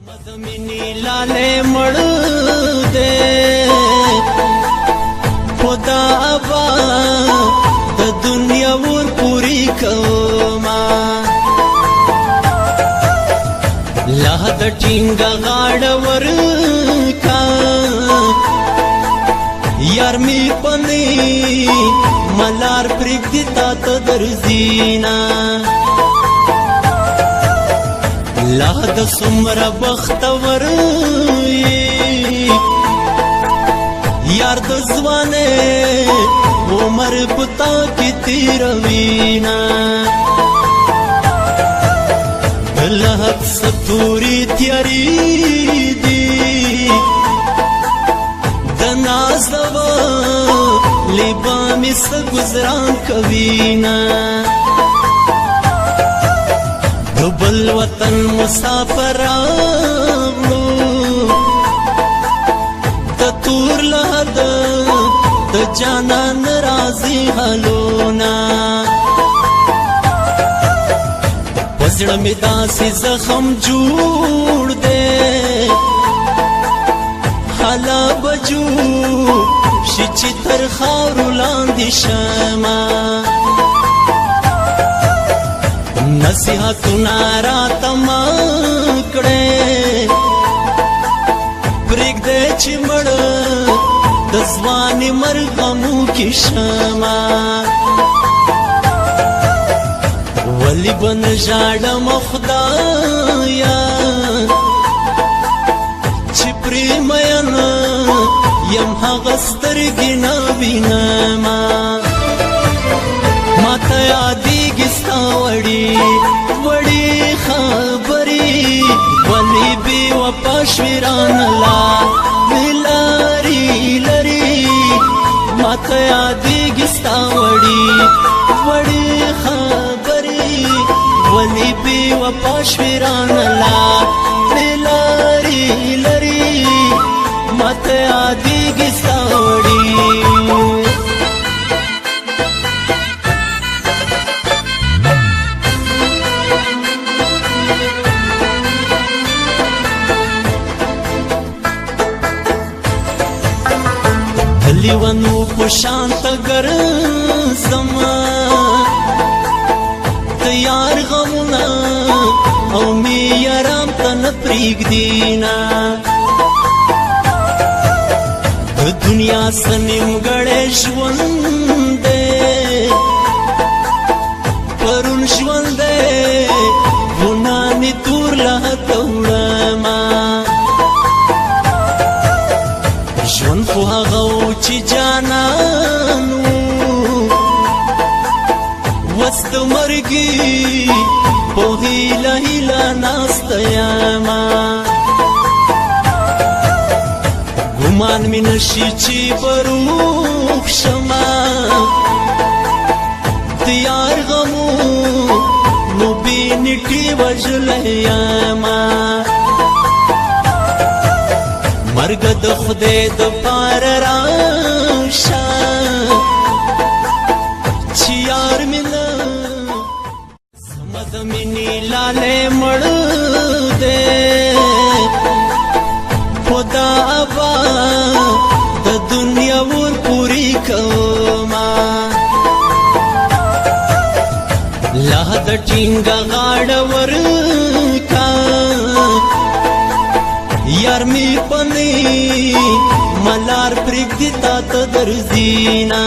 مدمنی لاله مړ دے خدا با د دنیا ور پوری کوما له د ټینګه غاړه ورکا یار می پنی ملار پرېږدي تا ته درځینه لا د څومره بختور یار د ځوانه عمر پتا کې تیروینا لحد ستوري تیاری دی د نازوا لیبا می س گزران کوینا بل وطن مسافرانو د تور لحد د جانان راضي حالونا پزړه می داسې زخم جوړ دی حالا بجو شي چې تر خاورو لاندې شمه نصیحتونه راته مه کړې پرېږده چې مړ د ځواني مرګ غمو کې شمه ولي به نه ژاړم خدایا چې پرې مین یم هغه سترګې نه وینمه ماته یادېږي ستا وړې وړې خبرې ولې بې وفا شوې رانه لارې لري ماته یادېږي ستا وړې وړې خبرې ولې بې وفا شوې رانه لارې لري ماته یادېږي ستا وړې. لیونو په شان ته ګرځم د یار غمونه او مې یاران ته نه پرېږدینه د دنیا څه نیمګړی ژوند دی پرون ژوند دی ګناه تور له ته وړمه ژوند خو هغه و چې جانان و وس د مرګي په هیله هیله ناسته یمه ګمان مې نه شي چې به روغ شمه د یار غمو نو بې نیټې وژلی یمه مرګ د خدای د پاره راشه چې یار مې نه سمه د مینې لالی مړ دی خدا با د دنیا ور پوری کوما له د ټینګه غاړه ورکا یار می پنی ملار پرېږدي تا ته درځینه.